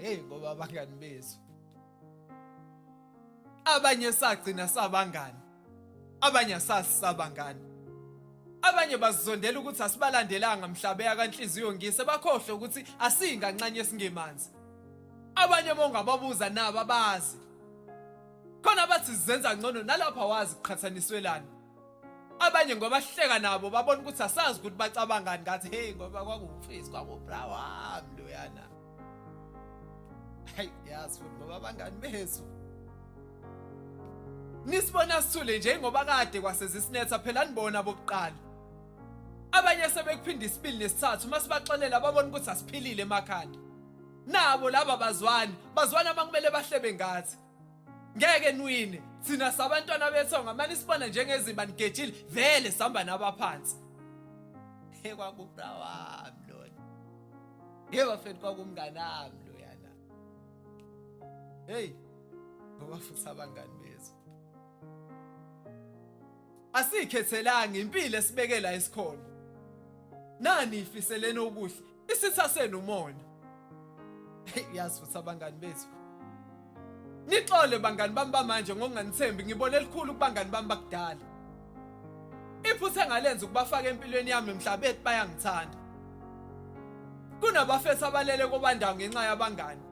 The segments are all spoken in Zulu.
Hey, ngoba abangani bethu. Abanye sagcina sabangani. Abanye asazi sabangani. Abanye bazizondela ukuthi asibalandelanga mhla beya kanhliziyo ngise bakhohlwe ukuthi asinganxanye esingemanzi. Abanye mongababuza nabo abazi. Khona bathi sizenza ngcono nalapha wazi kuqhathaniswelani. Abanye ngoba sihleka nabo babona ukuthi asazi ukuthi bacabangani ngathi hey ngoba kwakuwumfisi kwakubra wami loyana. Hayi yazi futhi ngoba abangani bethu. Nisibona sithule nje ngoba kade kwasezisinetha phela nibona bokuqala. Abanye sebekuphinda isibili nesithathu uma sibaxolela babona ukuthi asiphilile emakhanda. Nabo laba bazwani, bazwana uma kumele bahlebe ngathi. Ngeke niwine, thina sabantwana bethonga manje sibona njengeziba nigejile vele sihamba nabaphansi. Hey kwakubra wami lona. Hey bafethu kwakumnganami loyana. Hey ngoba futhi abangani bethu. Asikhethelanga impilo esibekela esikhona. Nani ifiseleni okuhle, isitha senu umona. Hey yazi futhi abangani bethu. Nixole bangani bami bamanje ngokunganithembi ngibone elikhulu kubangani bami bakudala. Iphutha engalenza ukubafaka empilweni yami mhla bethi bayangithanda. Kunabafethu abalele kobandawo ngenxa yabangani.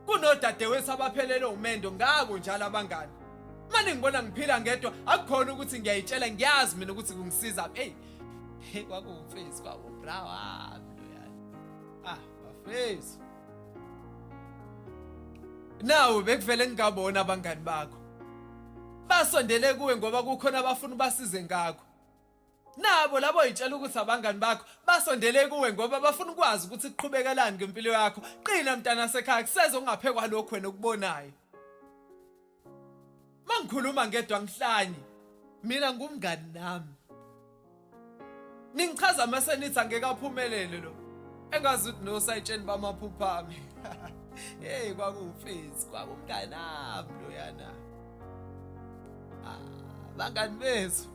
Kunodadewethu abaphelelwe umendo ngabo njalo abangani. Manje ngibona ngiphila ngedwa akukhona ukuthi ngiyayitshela ngiyazi mina ukuthi kungisiza. Hey, hey kwakuwumfezi kwakubra wami loyana. Ah, bafethu. Nawe bekuvele ngingabona abangani bakho. Basondele kuwe ngoba kukhona abafuna ubasize ngakho. Nabo labo yitshela ukuthi abangani bakho basondele kuwe ngoba bafuna ukwazi ukuthi kuqhubekelani ngempilo yakho. Qina mntana sekhaya kuseze ongaphekwa lokho wena okubonayo. Mangikhuluma ngedwa ngihlanyi. Mina ngumngani nami. Ningichaza mase nithi angeke aphumelele lo. Engazi ukuthi nosayitsheni bamaphupha ami. Hey kwakuwumfezi, kwakumnganami loyana. Ah, bangani bethu.